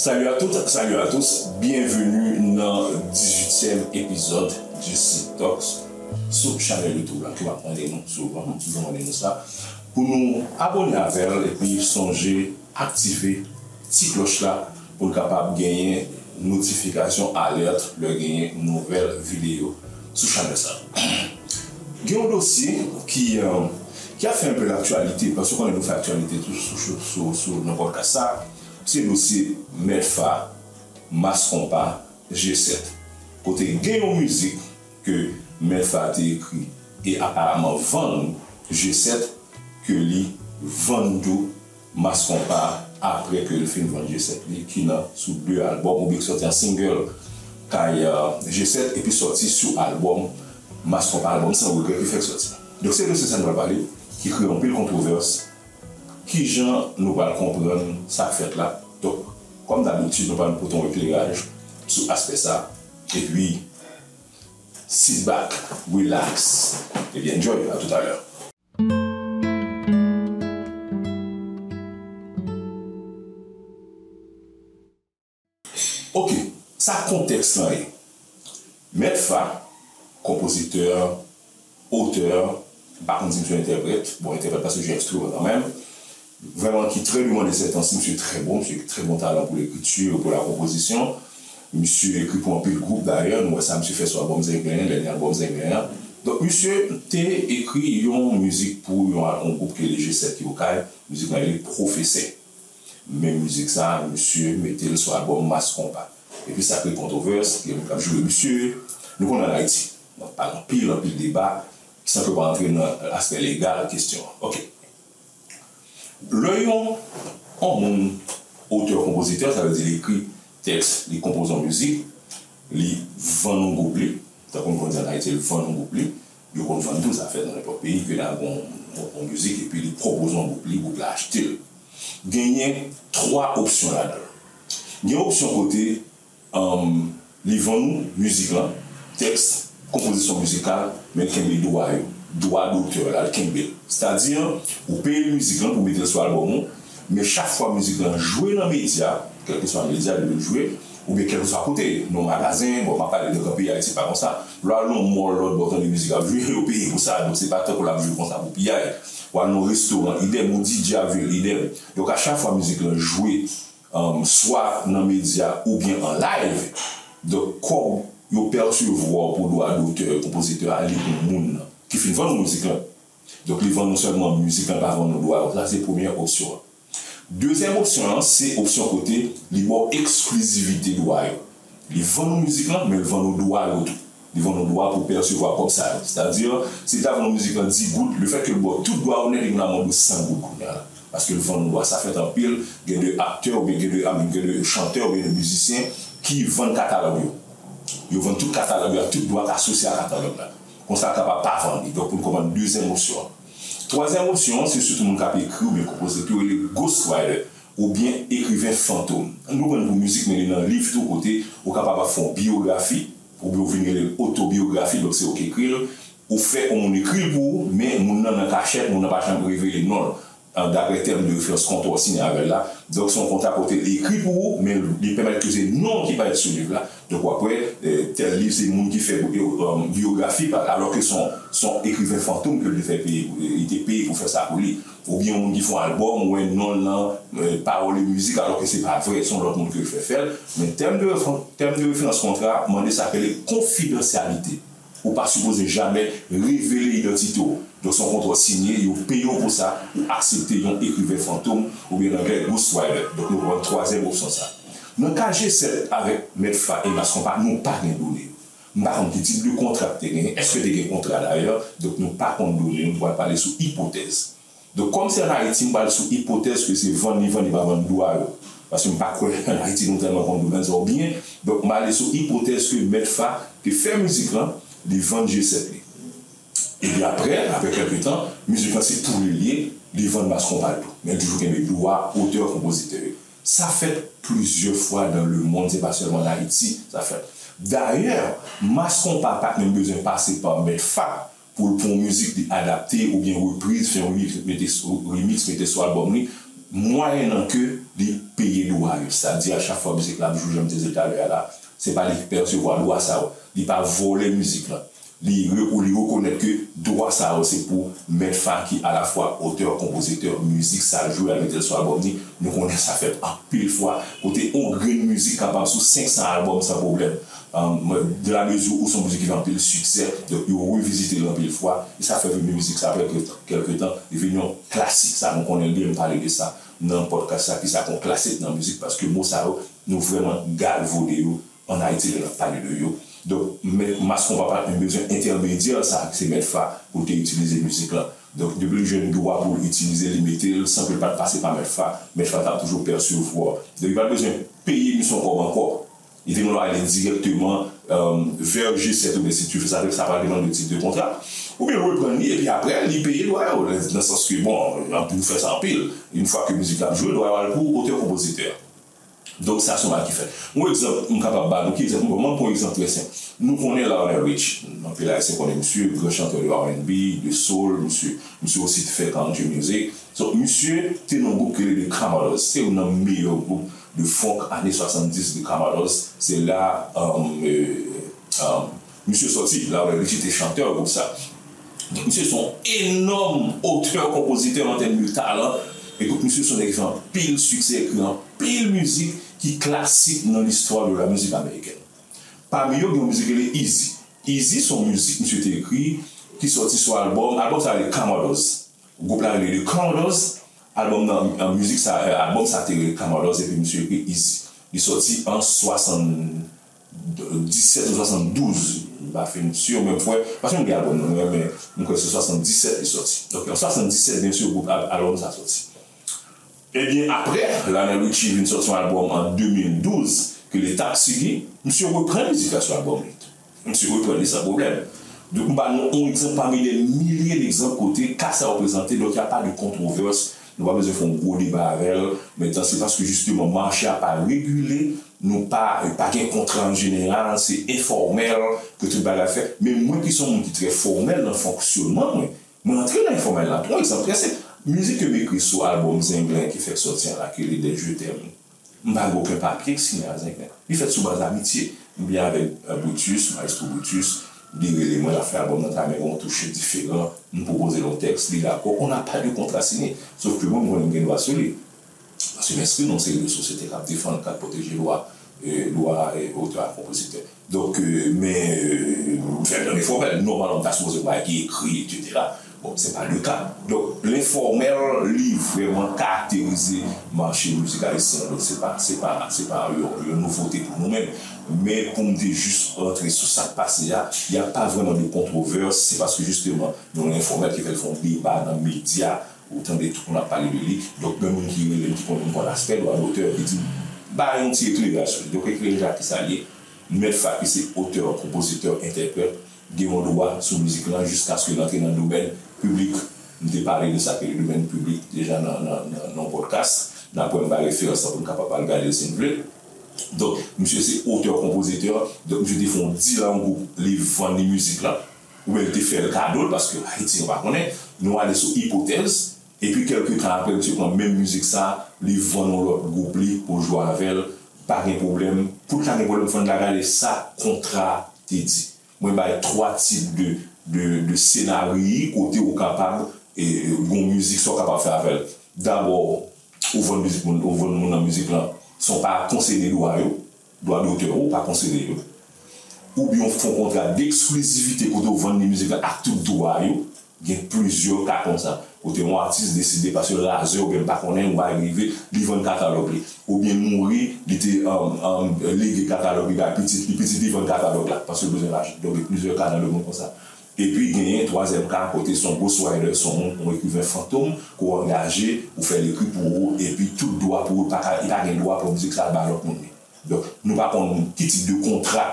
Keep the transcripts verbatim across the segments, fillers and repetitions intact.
Salut à toutes, salut à tous, bienvenue nan dizuityèm epizòd J C Talks sou chanèl YouTube la. Tou ap mande nou souvan, m toujou mande nou sa, pou nou abòne avè l epi sonje aktive ti klòch la pou n kapab genyen notifikasyon, alèt, lè genyen nouvèl videyo sou chanèl sa. Gen yon dosye ki, euh, ki ap fè enpe laktyalite, paske konnen nou fè aktyalite tou sou, sou, sou, sou nan pòdkas sa, se dosye Mèt Fa, Mass Konpa, G sèt. Kote gen yon mizik ke Mèt Fa te ekri e aparaman vann G sèt, ke li vann tou Mass Konpa apre ke l fin vann G sèt li, ki nan sou de albòm oubyen ki sòti an single kay, euh, G sèt epi sòti sou albòm Mass Konpa, albòm San Regrè ki fèk sòti. Donk se dosye sa nou pral pale, ki kreye anpil kontwovès. Kijan nou pral konprann sa k fèt la? Donk, kòm dabitid, nou pral pote yon ekleraj sou aspè sa. Epi, sit back, relax, epi enjoy. A toutalè. Ok, sa kontèks lan ye. Mèt Fa, konpozitè, otè, m pa konn si misye entèprèt, bon, entèprèt paske jwe enstriman kanmenm, vrèman ki trè demande ces temps-ci, misye trè bon, misye trè bon talan pou lekriti, pou la konpozisyon. Misye ekri pou anpil gwoup dayè, nou wè sa misye fè sou albòm Zenglen, dènye albòm Zenglen an. Donk, misye te ekri yon mizik pou yon, yon gwoup ki rele G sèt ki Okay, mizik lan rele Pwofesè. Men mizik sa, misye mete l sou albòm Mass Konpa. Epi sa kreye kontwovès, gen moun k ap joure misye. Nou konnen ann Ayiti, n ap pale anpil, anpil deba, san ke w pa rantre nan aspè legal kesyon an. Ok. Lè yon, yon moun, otè, konpozitè, sa vle di li ekri tèks, li konpoze yon mizik, li vann yon gwoup li, tankou nou konn di ann Ayiti, li vann yon gwoup li, yo konn vann tou, sa fèt nan nenpòt peyi, ke nan yon, yon, yon mizik, epi li pwopoze yon gwoup li, gwoup la achte l. Genyen twa opsyon ladan l. Gen opsyon kote, um, li vann ou mizik lan, tèks, konpozisyon mizikal, men l kenbe dwa yo, dwa dotè la, l kenbe l. Sètadi, ou peye l mizik lan pou mete l sou albòm ou, men chak fwa mizik lan jwe nan medya, kèlkeswa medya, depi l jwe, oubyen kèlkeswa kote, nan magazen, bon, m ap pale de gran peyi Ayiti, pa konsa. Lè w al nan mall lòt bò, w tande mizik ap jwe, yo peye pou sa, donk se pa tankou l ap jwe konsa pou piyay. W al nan restoran, idèm, ou D J ap jwe, idèm. Donk, a chak fwa mizik lan jwe, um, swa nan medya oubyen an live, donk, kòb yo pèsevwa pou dwa dotè, konpozitè a, li pou moun nan, ki fin vann ou mizik lan. Donk, li vann ou sèlman mizik lan, pa vann ou dwa yo. Sa, se premyè opsyon an. Dezyèm opsyon an, se opsyon kote li ba w eksklizivite dwa yo. Li vann ou mizik lan, men l vann ou dwa yo tou. Li vann ou dwa pou w pèsevwa kòb sa yo. Sètadi, si l ta vann ou mizik lan dis goud, lefètke l ba w tout dwa yo nèt, li vin amande w san goud kounye a la. Paske l vann ou dwa. Sa fèt anpil, gen de aktè oubyen gen de, I mean, gen de chantè oubyen de mizisyen ki vann katalòg yo. Yo vann tout katalòg yo ak tout dwa k asosye a katalòg la. Konsa, l kapab pa vann li. Donk, pou n konprann dezyèm opsyon an. Twazyèm opsyon an, se sitou moun k ap ekri oubyen konpoze, ki yo rele ghostwriter, oubyen ekriven fantom. Nou konn pou mizik, men li nan liv tou, kote ou kapab ap fè yon biyografi, oubyen ou vin rele l otobiyografi, donk se ou k ekri l. Ou fè yon moun ekri l pou ou, men moun nan nan kachèt, moun nan pa janm revele non l. An, daprè tèm de referans kontra w siyen avè l la. Donk, se yon kontra kote l ekri pou ou, men li pèmèt ke se non w ki parèt sou liv la. Donk, w ap wè, eh, tèl liv se moun ki fè, eh, biyografi pa l, alòske se yon, se yon ekriven fantom ke l te fè peye, eh, li te peye pou fè sa pou li. Oubyen yon moun ki fè yon albòm, ou wè non l nan, eh, pawòl e mizik, alòske se pa vre, se yon lòt moun ke l fè fè l. Men tèm de referen-, tèm de referans kontra a mande sa k rele konfidansyalite. Ou pa sipoze jamè revele idantite w. Donk, se yon kontra w siyen, yo peye w pou sa, ou aksepte yon ekriven fantom, oubyen nan anglè, ghostwriter. Donk, nou pran twazyèm opsyon sa. Nan ka G sèt avèk Mèt Fa e Mass Konpa, nou pa gen done yo. M pa konn ki tip de kontra k te genyen, èske te gen kontra dayè, donk nou pa konn done yo, nou pral pale sou ipotèz. Donk, kòm se ann Ayiti, m pral sou ipotèz ke se vann li vann, li pa vann dwa yo. Paske m pa kwè ann Ayiti nou tèlman konn domèn sa yo byen. Donk, m ale sou ipotèz ke Mèt Fa te fè mizik lan, li vann G sèt li. Epi apre, apre kèlke tan, mizik lan se pou li l ye, li vann Mass Konpa l tou. Men l toujou kenbe dwa otè, konpozitè yo. Sa fèt plizyè fwa dans le monde, se pa sèlman ann Ayiti sa fèt. Dayè, Mass Konpa pa t menm bezwen pase pa Mèt Fa pou l pran yon mizik li adapte oubyen repriz, fè yon remix, mete sou, remix, mete sou albòm li. mwayennan ke li peye dwa yo. Sa di a chak fwa mizik la ap jwe, jan m te di l talè a la, se pa li ki pèsevwa dwa sa yo. Li pa vòlè mizik lan. Li re-, li rekonèt ke dwa sa yo se pou Mèt Fa ki alafwa otè, konpozitè, mizik sa l jwe a, mete l sou albòm li. Nou konnen sa fèt anpil fwa. Kote yon grenn mizik kapab sou senk san albòm san pwoblèm. Dans la mesure où se yon mizik ki fè anpil siksè, donk yo revizite l anpil fwa, e sa fè vin mizik sa apre kèlke tan, li vin yon klasik. Sa nou konnen l byen, m pale de sa nan podcast sa, ki sa k yon klasik nan mizik, paske mo sa yo, nou vrèman galvode yo ann Ayiti lè n ap pale de yo. Donk, men, Mass Konpa pa t menm bezwen entèmedyè sa, se Mèt Fa pou l te itilize mizik lan. Donk, depi l jwenn dwa pou l itilize, li mete l san ke l pa t pase pa Mèt Fa, Mèt Fa t ap toujou pèsevwa. Donk, li pa t bezwen peye misye yon kòb ankò. Li te gen dwa ale dirèkteman vè G sèt oubyen si tu veux sa, sa pral depann de tip de kontra. Oubyen l reprann li epi apre li peye dwa yo, nan sans ke, bon, anpil, nou fè sa anpil. Yon fwa ke mizik la ap jwe, dwa yo al pou otè-konpozitè. Donk sa se yon bagay ki fèt. Yon egzanp m kapab ba nou, ki egzanp m ba nou? M pran yon egzanp trè senp. Nou konnen Lionel Richie, anpil Ayisyen konnen misye, gran chantè de R and B, de soul, misye, misye osi te fè country music. So, misye te nan yon gwoup ki rele The Commodores. Se youn nan meyè gwoup de funk ane swasanndis, The Commodores. Se la, um, euh, um, misye sòti, Lionel Richie te chantè gwoup sa. Donk, misye se yon enòm otè, konpozitè an tèm de talan. Ekout, misye se yon nèg ki fè anpil siksè, ekri anpil mizik ki klasik nan listwa de la mizik amerikèn. Pami yo, gen yon mizik ki rele Easy. Easy se yon mizik misye te ekri, ki sòti sou albòm, albòm sa rele Commodores. Gwoup la rele The Commodores. Albòm nan, an, mizik sa, eh, albòm sa te rele Commodores epi misye ekri Easy. Li sòti an swasann disèt ou swasanndouz, m pa fin si, men m kwè, paske m gen albòm nan, men, men m kwè se swasanndisèt li sòti. Donk, an swasanndisèt, byen si, gwoup al-, albòm sa sòti. Ebyen, apre, Lionel Richie vin sòti yon albòm an de mil douz, ki rele Tuskegee, misye reprann mizik la sou albòm li. Misye reprann li san pwoblèm. Donk, m ba nou yon egzanp pami dè milye degzanp kote ka sa yo prezante, donk, y a pas de controverse, nou pa bezwen fè yon gwo deba avè l. Mentnan, se paske, jisteman, mache a pa regile, nou pa, pa gen kontra an jeneral, se enfòmèl ke tout bagay fèt. Men mwen ki se yon moun ki trè fòmèl nan fonksyonman mwen, mwen antre nan enfòmèl la. Yon egzanp trè senp, mizik ke m ekri sou albòm Zenglen ki fèk sòti an la, ki rele Des Je t'aime. M pa gen okenn papye k siyen a Zenglen. Li fèt sou baz amitye. M byen avèk, euh, Brutus, Maestro Brutus. Li rele mwen, l ap fè albòm nan, ta renmen gen yon touch diferan. M pwopoze l yon tèks, li dakò. On n'a pas de contrat signé. Sof ke mwen, m konnen m gen dwa sou li. Paske m enskri nan yon seri de sosyete k ap defann, k ap pwoteje dwa, euh, dwa, euh, otè ak konpozitè. Donk, euh, men, euh, m fè l nan enfòmèl. Nòmalman, m ta sipoze yon bagay ki ekri, etsetera. Bon, se pa le ka. Donk, lenfòmèl, li vrèman karakterize mache mizik ayisyen an. Donk, se pa, se pa, se pa yon, yon nouvote pou nou menm. Men pou m te jis rantre sou sa k pase a, y a pas vraiment de controverse, se paske jisteman, yon lenfòmèl ki fè l fè yon deba nan medya, ou tande tout moun ap pale de li. Donk, gen moun ki rele m, ki konnen m konn aspè dwa dotè, ki di m, bay yon ti ekleraj sou li. Donk, ekleraj la, ki sa l ye? Mèt Fa ki se otè, konpozitè, entèprèt, gen yon dwa sou mizik lan jiskaske l antre nan domèn piblik. M te pale de sa ke le domèn piblik deja nan, nan, nan, nan podcast. N ap wè m bay referans lan pou n kapab al gade l si n vle. Donk, misye se otè, konpozitè. Donk, misye te fè yon deal ak yon gwoup, li vann li mizik lan. Oubyen li te fè l kado l, paske Ayiti, nou pa konnen. Nou ale sou ipotèz. Epi kèlke tan apre, misye pran menm mizik sa, li vann yon lòt gwoup li pou jwe avè l. Pa gen pwoblèm. Pou l ta gen pwoblèm, fò n ta gade sa kontra te di. Mwen bay twa tip de, de, de senari kote ou kapab, e, gon mizik sa w kapab fè avè l. Dabò, ou vann mizik moun, ou vann moun nan mizik lan san w pa konsede dwa yo, dwa dotè yo, ou pa konsede yo. Oubyen ou fè yon kontra deksklizivite kote ou vann li mizik lan ak tout dwa yo. Gen plizyè ka konsa. Kote yon atis deside paske razè oubyen l pa konnen, yon bagay rive, li vann katalòg li. Oubyen mouri, li te, um, um, lege katalòg li bay pitit li, pitit li vann katalòg la, paske l bezwen lajan. Donk, gen plizyè ka nan lemonn konsa. Epi, genyen twazyèm ka, kote se yon ghostwriter, se yon moun, yon ekriven fantom, ke w angaje, ou fè l ekri pou ou, epi tout dwa pou ou, li pa ka, li pa gen dwa pran mizik sa al ba lòt moun li. Donk, nou pa konn ki tip de kontra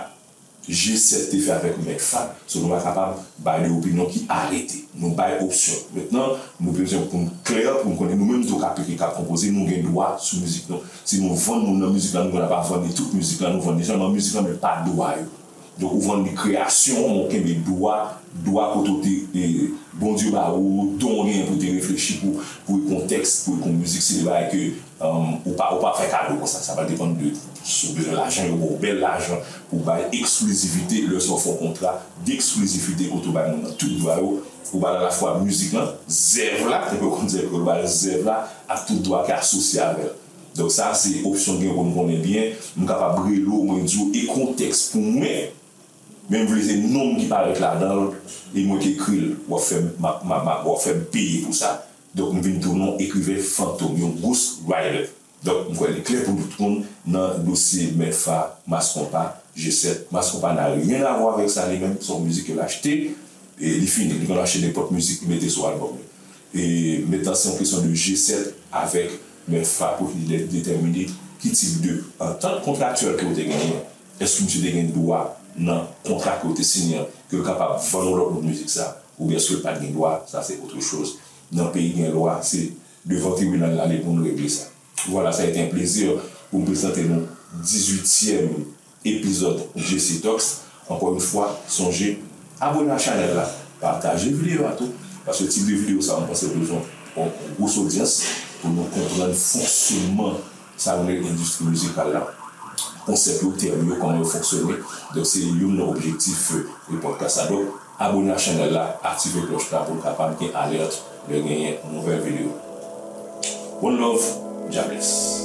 G sèt te fè avèk Mèt Fa, so nou pa kapab bay de opinyon ki arete. Nou bay opsyon. Mentnan, nou bezwen pou n klè, pou n konnen nou menm tou k ap ekri, k ap konpoze, nou gen dwa sou mizik nou. Si nou vann moun nan mizik la, nou konn ap vann li tout mizik la, nou vann li sèlman mizik la, men pa dwa yo. Donk, ou vann li kreyasyon, men ou kenbe dwa, dwa kote w te, e, Bondye ba ou, don w genyen pou w te reflechi, pou, pou ekri yon tèks, pou ekri yon mizik, se de bagay ke, um, ou pa, ou pa fè kado konsa. Sa va depann de si w bezwen lajan, yo ba w bèl lajan pou bay eksklizivite, lè sa w fè yon kontra deksklizivite kote w bay moun nan tout dwa yo, ou ba l alafwa mizik lan, zèv la, tankou yo konn di, ou ba l zèv la, ak tout dwa ki asosye avè l. Donk sa, se opsyon gen pou nou konnen byen. M kapab rele w, mwen di w, ekri yon tèks pou mwen, men m vle se non m ki parèt ladan l, e mwen ki ekri l, w ap fè m, m ap, m ap, m ap, w ap fè m peye pou sa. Donk, m vin tounen yon ekriven fantom, yon ghostwriter. Donk, m kwè li klè pou tout moun nan dosye Mèfa, Mass Konpa, G sèt. Mass Konpa n'a rien à voir avec ça li menm, se yon mizik ke l achte, e li fini. Li konn achte nenpòt mizik, li mete sou albòm li. E mentnan, se yon kesyon de G sèt avèk Mèfa pou li de-, detèmine ki tip de antant kontraktyèl ke yo te genyen. Èske misye te gen dwa nan kontra ke yo te siyen an, ke l kapab vann yon lòt moun mizik sa, oubyen èske l pa t gen dwa, sa se autre chose. Nan peyi gen lwa, se devan tribinal n ale pou n regle sa. Voilà, ça a été un plaisir pou m prezante nou dizuityèm epizòd J C Talks. Ankò yon fwa, sonje, abone a chanèl la, pataje videyo a tou, paske tip de videyo sa, mwen panse bezwen yon gwos odyans pou nou konprann fonksyonman sa nou rele endistri mizikal la, konsèp yo, tèm yo, kòman yo fonksyone. Donk, se youn nan objektif, e, podcast la. Donk, abone a chanèl la, aktive klòch la pou w kapab gen alèt lè genyen nouvèl videyo. One love, God bless.